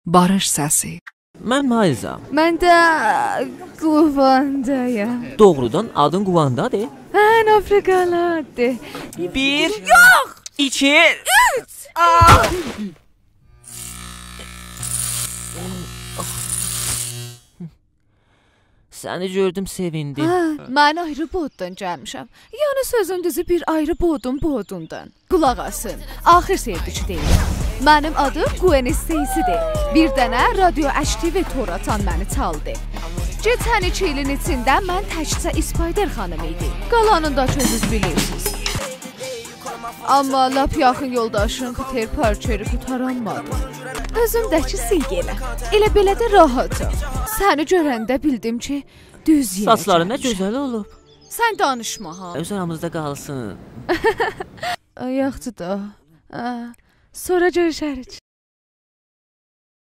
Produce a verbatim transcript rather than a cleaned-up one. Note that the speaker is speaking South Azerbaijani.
باریش سسی. من مایلزام. من ده گواندایام. دوغرودان آدین گواندادیر؟ هه، آفریقالی آددیر. بیر، یوخ! ایکی، اوچ! آه! سنی گؤردوم، سئویندیم. هه، من آیری بورددان گلمیشم. یعنی سؤزون دوزو، بیر آیری بوردون بوردوندان. قولاق آسین، آخیر سئوگیچی دئییرم. منیم آدیم گوئن استیسی‌دیر. بیر دنه رادیو اچدی و تور آتان منی چالدی. کئچن ایکی ایلین ایچینده من تکجه اسپایدر خانیم ایدیم. قالانینی دا اؤزونوز بیلیرسینیز. آمما لاپ یاخین یولداشیم پیتر پارکری قوتارانمادی. اؤزومده‌کی سیلگیله. ائله بئله ده راحاتام. سنی گؤرنده بیلدیم کی، دوز یئره گلمیشم. ساچلارین نه گؤزل اولوب. سن دانیشما ها. اؤز آرامیزدا قالسین. آی، یاخشی دا. آ، سونرا گؤروشریک.